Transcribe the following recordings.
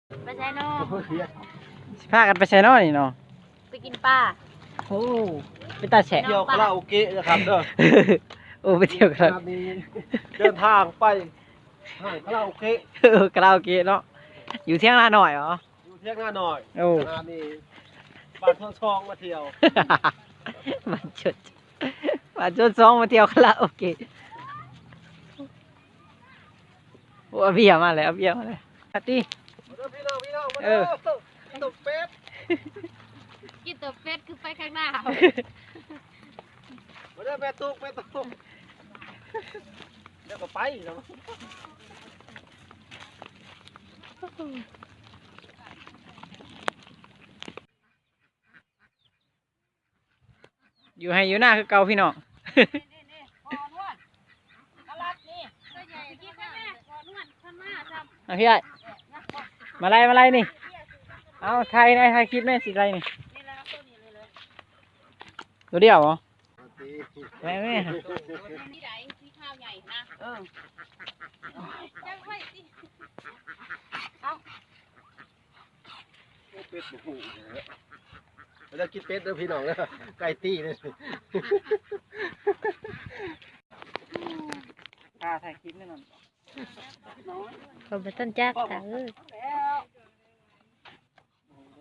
ໄປໃສເນາະ? ຊິພາກັນໄປໃສເນາະນີ້ເນາະ? ໄປກິນປາ. ໂອ້ ເປັນຕາແຊບ. ໄປທ່ຽວຄາຣາໂອເກະນະຄັບເດີ. ໂອ້ ໄປທ່ຽວຄາຣາ ເດີນທາງໄປຮ້ານຄາຣາໂອເກະ. ເອີ ຄາຣາໂອເກະເນາະ. ຢູ່ທຽງນານ້ອຍເຫາະ? ຢູ່ທຽງນານ້ອຍ. ໂອ້ ອັນນີ້ບ້ານສວນຊອງມາທ່ຽວ. ບ້ານສວນ ບ້ານສວນຊອງມາທ່ຽວຄາຣາໂອເກະ. ໂອ້ ເອົາເບຍມາແລ້ວ ເອົາເບຍມາແລ້ວ. ອາຕິ ມາເດີພີ່ນ້ອງ ພີ່ນ້ອງ ມາເດີ. ເອີ ກິນຕົ້ມເປັດ ກິນຕົ້ມເປັດຄືໄປຂ້າງໜ້າ. ມາເດີແມ່ຕຸກ ແມ່ຕຸກ. ດຽວກໍໄປເນາະ. ຢູ່ໄຮ່ຢູ່ນາຄືເກົ່າພີ່ນ້ອງ. ເອົາພີ່ອ້າຍ ມາໄລ່ ມາໄລ່ນີ້. ເອົາ ຖ່າຍແດ່ ຖ່າຍຄລິບແດ່ ຊິໄລ່ນີ້. ຕົວດຽວເຫາະ? ແມ່ນ ແມ່ນ. ເອີ ເອົາ ເປັດບໍ່ຮູ້ເດີ. ແລ້ວກິນເປັດເດີພີ່ນ້ອງເດີ ໄກ່ຕີເດີ. ຖ້າຖ່າຍຄລິບແນ່ນອນ ຂ້ອຍບໍ່ທັນຈັກ ຕາເອີຍ.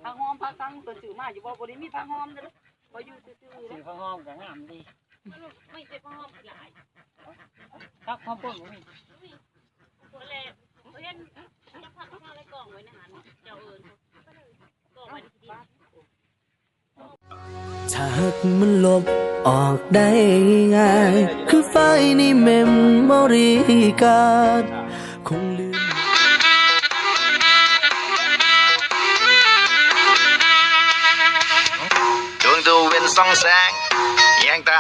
ຜັກຫອມຜັກສັງເພິ່ນຊື້ມາຢູ່ບໍ່? ບໍ່ໄດ້ມີຜັກຫອມເດີ ຂ້ອຍຢູ່ຊື່ໆເດີ. ຊື້ຜັກຫອມກໍງາມດີ. ມີແຕ່ຜັກຫອມຫຼາຍ ຜັກຫອມປົ່ນບໍ່ມີ. ບໍ່ແລະ ເຫັນຈັກຜັກມາໃນກອງໄວ້ໃນຫັ້ນ ເຈົ້າເອີ້ນກອງໄວ້ໃນທີ່ດິນ. ຖ້າຮັກມັນລົບອອກໄດ້ງ່າຍ ຄືໄຟລ໌ໃນເມັມໂມຣີກາດ ຄົງລືມ. ດວງຕາເວັນສ່ອງແສງ ແຍງຕາ